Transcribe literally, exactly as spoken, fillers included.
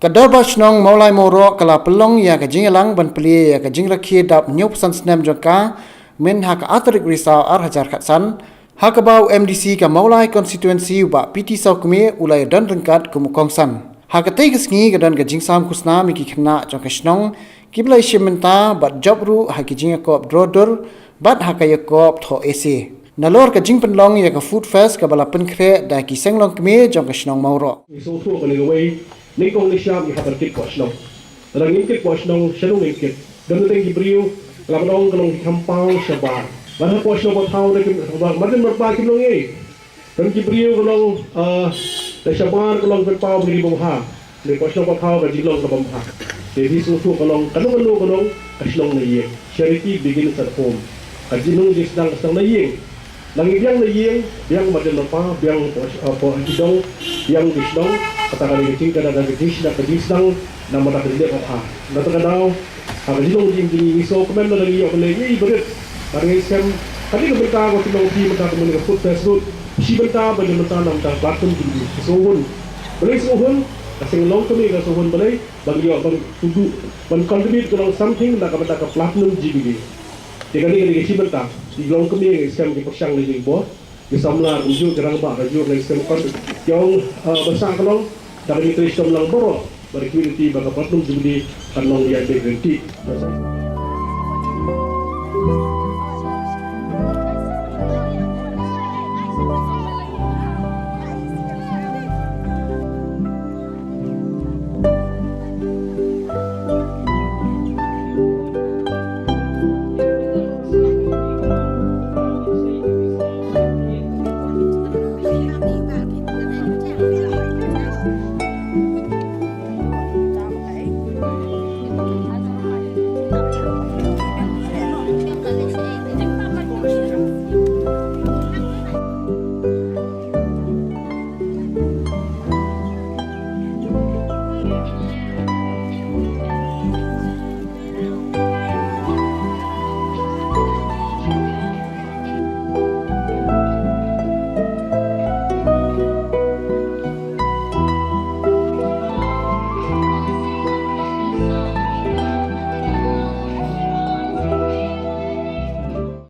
Ka Dorbar Shnong Mawlai Mawroh ka la pynlong ïa ka jingïalang ban plie ïa ka jingrakhe dap hynñiewphew san snem jong ka mynha ka artarik Risaw arhajar khatsan, ha kaba u M D C ka Mawlai Constituency u Bah P T Sawkmie u la ïadon ryngkat kum u kongsan. Ha katei ka sngi ka don ka jingsam khusnam ïa ki khynnah jong ka shnong kiba la shim bynta bad jop ruh ha ki jingïakop draw dur bad ha ka ïakop thoh essay. Nalor ka jingpynlong ïa ka Food Fest kaba la pynkhreh da ki seng longkmie jong ka shnong Mawroh. Ngi sngewthuh kane kawei, nyngkong nyngshap ngi hap ban kit kwah shnong. Lada ngim kit kwah shnong, shano ngin kit? Don teng ki briew, la ka dong ka long ki khampaw shabar. Bad hapoh shnong pathaw da ki, bad, bad marpa kim long ei. Don ki briew ka long, ah, da shabar ka long pynpaw ba ki dei babha. Dei kwah shnong pathaw ka jinglong ka bym bha. Te ngi sngewthuh ka long, kano kano ka long, ka shnong na ïing. Charity begins at home. Ka jinglong jingsdang ka sdang na ïing. Lada ngi biang na ïing, biang marjan marpa, biang hapoh, hapoh ki dong, biang ki shnong, kata ka dei ka jing, kata ka jingsdang, ka jingsdang, namar ka jingdei babha. Nangta ka daw, ha ka jinglong jingim jong ngi, ngi sngewkmen lada ngi ïoh ban leh ei ei barit. Lada ngi skhem, kane ka bynta ka shnong phi mynta ka mut ka Food Fest ruh, shi bynta ba dei bynta na bynta ka Platinum Jubilee. Ka sngewhun. Balei sngewhun? Ka seng longkmie ka sngewhun balei? Ban ïoh ban tudu, ban contribute ka long something na ka bynta ka Platinum Jubilee. Te kane ka dei ka shi bynta. Ki longkmie ngi skhem ki pyrshang na jingbor. Ki samla kumjuh, ki rangbah kumjuh, ngi skhem kon. Ki ong, eh, ba sah ka long, da ka jingtrei shitom lang baroh, ba ka community, ba ka Platinum Jubilee kan long ïa ka guarantee.